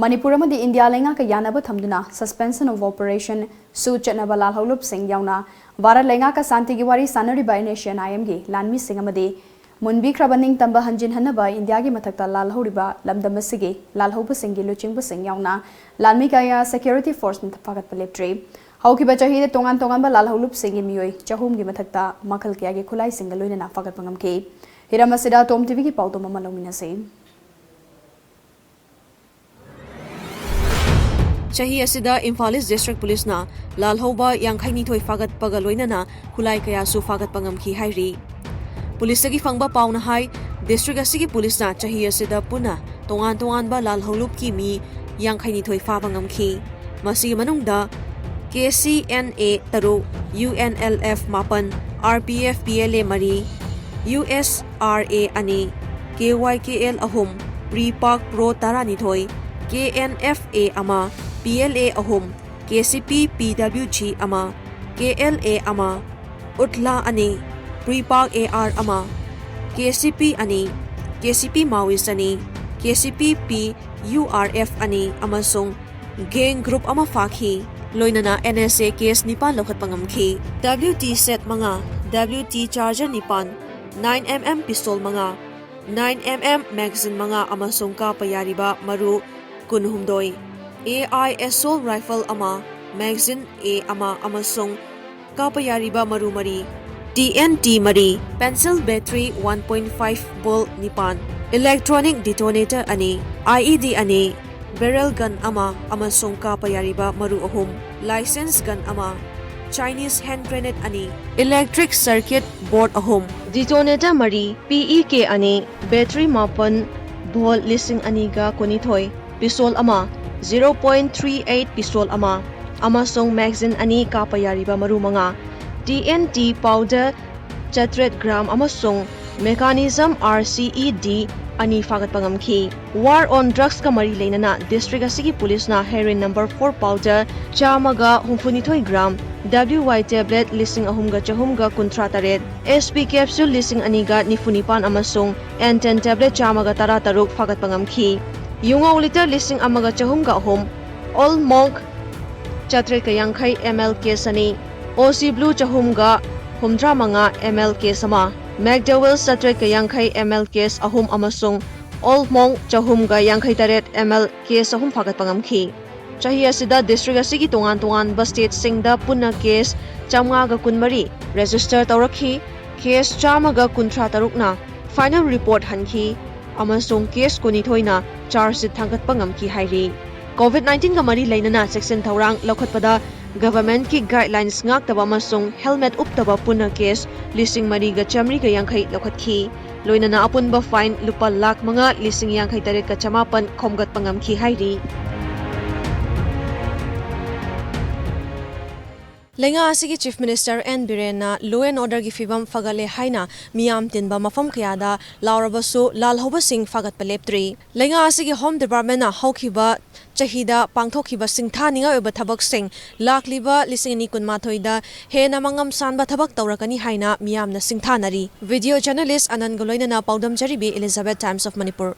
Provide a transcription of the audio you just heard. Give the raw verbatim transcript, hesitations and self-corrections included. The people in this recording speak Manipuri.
ꯃꯅꯤꯄꯨꯔ ꯑꯃꯗꯤ ꯏꯟꯗꯤꯌꯥ ꯂꯩꯉꯥꯛꯀ ꯌꯥꯅꯕ ꯊꯝꯗꯨꯅ Suspension of Operation ꯁꯨ ꯆꯠꯅꯕ ꯂꯥꯜꯍꯧꯂꯨꯞꯁꯤꯡ ꯌꯥꯎꯅ ꯚꯥꯔꯠ ꯂꯩꯉꯥꯛꯀ ꯁꯥꯟꯇꯤꯒꯤ ꯋꯥꯔꯤ ꯁꯥꯟꯅꯔꯤꯕ NSCN-IM-ꯒꯤ ꯂꯥꯟꯃꯤꯁꯤꯡ ꯑꯃꯗꯤ ꯃꯨꯟꯕꯤꯈ꯭ꯔꯕ ꯅꯤꯡꯇꯝꯕ ꯍꯟꯖꯤꯟꯍꯟꯅꯕ ꯏꯟꯗꯤꯌꯥꯒꯤ ꯃꯊꯛꯇ ꯂꯥꯜꯍꯧꯔꯤꯕ ꯂꯝꯗꯝ ꯑꯁꯤꯒꯤ ꯂꯥꯜꯍꯧꯕꯁꯤꯡꯒꯤ ꯂꯨꯆꯤꯡꯕꯁꯤꯡ ꯌꯥꯎꯅ ꯂꯥꯟꯃꯤ ꯀꯌꯥ security force-ꯅ ꯐꯥꯒꯠꯄ ꯂꯦꯞꯇ꯭ꯔꯤ꯫ ꯍꯧꯈꯤꯕ ꯆꯍꯤꯗ ꯇꯣꯉꯥꯟ ꯇꯣꯉꯥꯟꯕ ꯂꯥꯜꯍꯧꯂꯨꯞꯁꯤꯡꯒꯤ ꯃꯤꯑꯣꯏ ꯆꯍꯨꯝꯒꯤ ꯃꯊꯛꯇ ꯃꯈꯜ ꯀꯌꯥꯒꯤ ꯈꯨꯠꯂꯥꯏꯁꯤꯡꯒ ꯂꯣꯏꯅꯅ ꯐꯥꯒꯠꯄ ꯉꯝꯈꯤ꯫ ꯍꯤꯔꯝ ꯑꯁꯤꯗ ꯇꯣꯝ ꯇꯤꯚꯤꯒꯤ ꯄꯥꯎꯗꯝ ꯑꯃ ꯂꯧꯃꯤꯟꯅꯁꯤ꯫ ꯆꯍꯤ ꯑꯁꯤꯗ ꯏꯝꯐꯥꯜ ꯏꯁ ꯗꯤꯁꯇ꯭ꯔꯤꯛ ꯄꯨꯂꯤꯁꯅ ꯂꯥꯜꯍꯧꯕ ꯌꯥꯡꯈꯩꯅꯤꯊꯣꯏ ꯐꯥꯒꯠꯄꯒ ꯂꯣꯏꯅꯅ ꯈꯨꯠꯂꯥꯏ ꯀꯌꯥꯁꯨ ꯐꯥꯒꯠꯄ ꯉꯝꯈꯤ ꯍꯥꯏꯔꯤ꯫ ꯄꯨꯂꯤꯁꯇꯒꯤ ꯐꯪꯕ ꯄꯥꯎꯅ ꯍꯥꯏ, ꯗꯤꯁꯇ꯭ꯔꯤꯛ ꯑꯁꯤꯒꯤ ꯄꯨꯂꯤꯁꯅ ꯆꯍꯤ ꯑꯁꯤꯗ ꯄꯨꯟꯅ ꯇꯣꯉꯥꯟ ꯇꯣꯉꯥꯟꯕ ꯂꯥꯜꯍꯧꯂꯨꯞꯀꯤ ꯃꯤ ꯌꯥꯡꯈꯩꯅꯤꯊꯣꯏ ꯐꯥꯕ ꯉꯝꯈꯤ꯫ ꯃꯁꯤꯒꯤ ꯃꯅꯨꯡꯗ KCNA ꯇꯔꯨꯛ, UNLF ꯃꯥꯄꯟ, RPF PLA ꯃꯔꯤ, USRA ꯑꯅꯤ, KYKL ꯑꯍꯨꯝ, PREPAK PRO ꯇꯔꯥꯅꯤꯊꯣꯏ, KNFA ꯑꯃ, PLA ꯑꯍꯨꯝ, KCP PWG ꯑꯃ, KLA ꯑꯃ, UDLA ꯑꯅꯤ, PREPAK AR ꯑꯃ, KCP ꯑꯅꯤ, KCP Maoist ꯑꯅꯤ, KCP PURF ꯑꯅꯤ ꯑꯃꯁꯨꯡ gang group ꯑꯃ ꯐꯥꯈꯤ꯫ ꯂꯣꯏꯅꯅ NSA case ꯅꯤꯄꯥꯟ ꯂꯧꯈꯠꯄ ꯉꯝꯈꯤ꯫ WT set ꯃꯉꯥ, WT charger ꯅꯤꯄꯥꯟ, nine MM pistol ꯃꯉꯥ, nine MM magazine ꯃꯉꯥ ꯑꯃꯁꯨꯡ ꯀꯥꯞꯄ ꯌꯥꯔꯤꯕ ꯃꯔꯨ ꯀꯨꯟꯍꯨꯝꯗꯣꯏ, AI assault rifle ꯑꯃ, magazine A ꯑꯃ ꯑꯃꯁꯨꯡ ꯀꯥꯞꯄ ꯌꯥꯔꯤꯕ ꯃꯔꯨ ꯃꯔꯤ, TNT ꯃꯔꯤ, pencil battery one point five bolt ꯅꯤꯄꯥꯟ, electronic detonator ꯑꯅꯤ, IED ꯑꯅꯤ, barrel gun ꯑꯃ ꯑꯃꯁꯨꯡ ꯀꯥꯞꯄ ꯌꯥꯔꯤꯕ ꯃꯔꯨ ꯑꯍꯨꯝ, license gun ꯑꯃ, Chinese hand grenade ꯑꯅꯤ, electric circuit board ꯑꯍꯨꯝ, detonator ꯃꯔꯤ, PEK ꯑꯅꯤ, battery ꯃꯥꯄꯟ, bolt ꯂꯤꯁꯤꯡ ꯑꯅꯤꯒ ꯀꯨꯟꯅꯤꯊꯣꯏ, pistol ꯑꯃ, zero point three eight pistol ꯑꯃ, ꯑꯃꯁꯨꯡ magazine ꯑꯅꯤ ꯀꯥꯞꯄ ꯌꯥꯔꯤꯕ ꯃꯔꯨ ꯃꯉꯥ, TNT powder ꯆꯥꯇ꯭ꯔꯦꯠ gram ꯑꯃꯁꯨꯡ mechanism RCED ꯑꯅꯤ ꯐꯥꯒꯠꯄ ꯉꯝꯈꯤ꯫ War on drugs ꯀ ꯃꯔꯤ ꯂꯩꯅꯅ district ꯑꯁꯤꯒꯤ ꯄꯨꯂꯤꯁꯅ heroin number four powder ꯆꯥꯝꯃꯒ ꯍꯨꯝꯐꯨꯅꯤꯊꯣꯏ gram, WY tablet ꯂꯤꯁꯤꯡ ꯑꯍꯨꯝꯒ ꯆꯍꯨꯝꯒ ꯀꯨꯟꯊ꯭ꯔꯥ ꯇꯔꯦꯠ, SP capsule ꯂꯤꯁꯤꯡ ꯑꯅꯤꯒ ꯅꯤꯐꯨ ꯅꯤꯄꯥꯟ ꯑꯃꯁꯨꯡ N ten tablet ꯆꯥꯝꯃꯒ ꯇꯔꯥ ꯇꯔꯨꯛ ꯐꯥꯒꯠꯄ ꯉꯝꯈꯤ꯫ ꯌꯨꯉꯧ ꯂꯤꯇꯔ ꯂꯤꯁꯤꯡ ꯑꯃꯒ ꯆꯍꯨꯝꯒ ꯑꯍꯨꯝ, ꯑꯣꯜ ꯃꯣꯡꯛ ꯆꯥꯇ꯭ꯔꯦꯠꯀ ꯌꯥꯡꯈꯩ ꯑꯦꯝ ꯑꯦꯜ ꯀꯦꯁ ꯑꯅꯤ, ꯑꯣ ꯁꯤ ꯕ꯭ꯂꯨ ꯆꯍꯨꯝꯒ ꯍꯨꯝꯗ꯭ꯔꯥ ꯃꯉꯥ ꯑꯦꯝ ꯑꯦꯜ ꯀꯦꯁ ꯑꯃ, ꯃꯦꯛꯗꯣꯋꯦꯜ ꯆꯥꯇ꯭ꯔꯦꯠꯀ ꯌꯥꯡꯈꯩ ꯑꯦꯝ ꯑꯦꯜ ꯀꯦꯁ ꯑꯍꯨꯝ ꯑꯃꯁꯨꯡ ꯑꯣꯜ ꯃꯣꯡꯛ ꯆꯍꯨꯝꯒ ꯌꯥꯡꯈꯩ ꯇꯔꯦꯠ ꯑꯦꯝ ꯑꯦꯜ ꯀꯦꯁ ꯑꯍꯨꯝ ꯐꯥꯒꯠꯄ ꯉꯝꯈꯤ꯫ ꯆꯍꯤ ꯑꯁꯤꯗ ꯗꯤꯁꯇ꯭ꯔꯤꯛ ꯑꯁꯤꯒꯤ ꯇꯣꯉꯥꯟ ꯇꯣꯉꯥꯟꯕ ꯁ꯭ꯇꯦꯠꯁꯤꯡꯗ ꯄꯨꯟꯅ ꯀꯦꯁ ꯆꯥꯝꯃꯉꯥꯒ ꯀꯨꯟꯃꯔꯤ ꯔꯦꯖꯤꯁꯇꯔ ꯇꯧꯔꯛꯈꯤ꯫ ꯀꯦꯁ ꯆꯥꯝꯃꯒ ꯀꯨꯟꯊ꯭ꯔꯥ ꯇꯔꯨꯛꯅ ꯐꯥꯏꯅꯦꯜ ꯔꯤꯄꯣꯔꯠ ꯍꯟꯈꯤ ꯑꯃꯁꯨꯡ ꯀꯦꯁ ꯀꯨꯟꯅꯤꯊꯣꯏꯅ ꯆꯥꯔꯖ ꯁꯤꯠ ꯊꯥꯡꯒꯠꯄ ꯉꯝꯈꯤ ꯍꯥꯏꯔꯤ꯫ ꯀꯣꯚꯤꯗ ꯅꯥꯏꯟꯇꯤꯟꯒ ꯃꯔꯤ ꯂꯩꯅꯅ ꯆꯦꯛꯁꯤꯟ ꯊꯧꯔꯥꯡ ꯂꯧꯈꯠꯄꯗ ꯒꯚꯔꯟꯃꯦꯟꯠꯀꯤ ꯒꯥꯏꯗꯂꯥꯏꯟꯁ ꯉꯥꯛꯇꯕ ꯑꯃꯁꯨꯡ ꯍꯦꯜꯃꯦꯠ ꯎꯞꯇꯕ ꯄꯨꯟꯅ ꯀꯦꯁ ꯂꯤꯁꯤꯡ ꯃꯔꯤꯒ ꯆꯥꯃꯔꯤꯒ ꯌꯥꯡꯈꯩ ꯂꯧꯈꯠꯈꯤ꯫ ꯂꯣꯏꯅꯅ ꯑꯄꯨꯟꯕ ꯐꯥꯏꯟ ꯂꯨꯄꯥ ꯂꯥꯈ ꯃꯉꯥ ꯂꯤꯁꯤꯡ ꯌꯥꯡꯈꯩ ꯇꯔꯦꯠꯀ ꯆꯃꯥꯄꯟ ꯈꯣꯝꯒꯠꯄ ꯉꯝꯈꯤ ꯍꯥꯏꯔꯤ꯫ ꯂꯩꯉꯥꯛ ꯑꯁꯤꯒꯤ ꯆꯤꯐ ꯃꯤꯅꯤꯁꯇꯔ ꯑꯦꯟ ꯕꯤꯔꯦꯟꯅ law and orderꯒꯤ ꯐꯤꯕꯝ ꯐꯒꯠꯂꯦ ꯍꯥꯏꯅ ꯃꯤꯌꯥꯝ ꯇꯤꯟꯕ ꯃꯐꯝ ꯀꯌꯥꯗ ꯂꯥꯎꯔꯕꯁꯨ ꯂꯥꯜꯍꯧꯕꯁꯤꯡ ꯐꯥꯒꯠꯄ ꯂꯦꯞꯇ꯭ꯔꯤ꯫ ꯂꯩꯉꯥꯛ ꯑꯁꯤꯒꯤ ꯍꯣꯝ ꯗꯤꯄꯥꯔꯠꯃꯦꯟꯅ ꯍꯧꯈꯤꯕ ꯆꯍꯤꯗ ꯄꯥꯡꯊꯣꯛꯈꯤꯕ ꯁꯤꯡꯊꯥꯅꯤꯡꯉꯥꯏ ꯑꯣꯏꯕ ꯊꯕꯛꯁꯤꯡ ꯂꯥꯛꯂꯤꯕ ꯂꯤꯁꯤꯡ ꯑꯅꯤ ꯀꯨꯟꯃꯥꯊꯣꯏꯗ ꯍꯦꯟꯅ ꯃꯉꯝ ꯁꯥꯟꯕ ꯊꯕꯛ ꯇꯧꯔꯛꯀꯅꯤ ꯍꯥꯏꯅ ꯃꯤꯌꯥꯝꯅ ꯁꯤꯡꯊꯥꯅꯔꯤ꯫ ꯚꯤꯗꯤꯑꯣ ꯖꯔꯅꯦꯂꯤꯁ ꯑꯅꯟꯒ ꯂꯣꯏꯅꯅ ꯄꯥꯎꯗꯝ ꯖꯔꯤꯕꯤ, Elizabeth Times of Manipur꯫